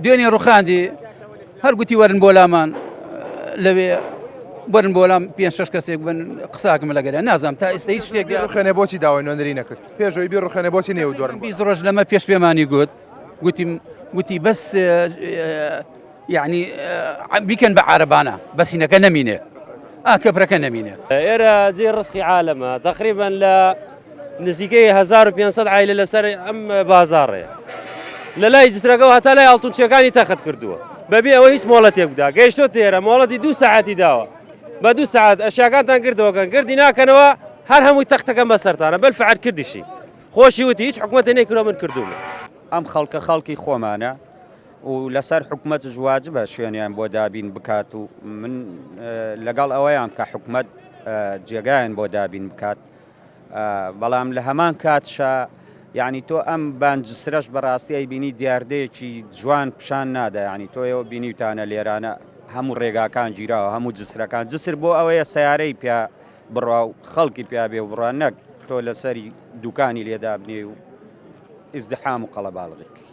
دوێنێ ڕوخاندی هەر گوتی وەرن بۆ لامان لەوێ وەرن بۆ لام پێ شش کەسێک بن قساکم لەگەرە نازانم تا ئێستا هیچ شتێک ڕوخێنێ بۆچی داوای نوێنەری نەکرد پێشەوەی بێ ڕوخێنێ بۆچی نێو دووەرن 20 ڕۆژ لەمە پێش پێمانی گوت گوتیم گوتی بەس یعنی بیکەن بە عربانە بەسینەکە نەمینێ ئا کەپرەکە نەمینێ. ئێرە جێی ڕزقی عالەمە تەقریبەن لە نزیکەی 1500 عایلە لەسەر ئەم بازاڕەیە لە لای جسرەکەەوە هەتا لای ئاڵتونچیەکانی تەخت کردووە بەبێ ئەوە هیچ مۆڵەتێک بدا گەیشتۆ تێرە مۆڵەتی دوو سەعاتی داوە بە دوو سەعات ئەشیاکانتان گردەوەکەن گردی ناکەنەوە هەر هەمووی تەختەکەم بەسەرتانە بەل فعل کردیشی خۆشی وتی هیچ حکومەتێ نەیکردووە من کردوومە. ئەم خەڵکە خەڵکی خۆمانە و لەسەر حکومەتش واجبە شوێنیان بۆ دابین بکات و من لەگەڵ ئەوەیان کە حکومەت جێگایان بۆ دابین بکات بەڵام لە هەمان کاتشا یعنی تۆ ئەم بانجسرەش بەڕاستی ئەی بینی دیاردەیەکی جوان پیشان نادا یعنی تۆ ئێوە بینیوتانە لێرانە هەموو ڕێگاکان گیراوە هەموو جسرەکان جسر بۆ ئەوەیە سیارەی پیا بڕوا و خەڵکی پیا بێ و بڕوا نەک تۆ لەسەری دوکانی لێدابنێ و ئیزدحام و قەڵەباڵغی.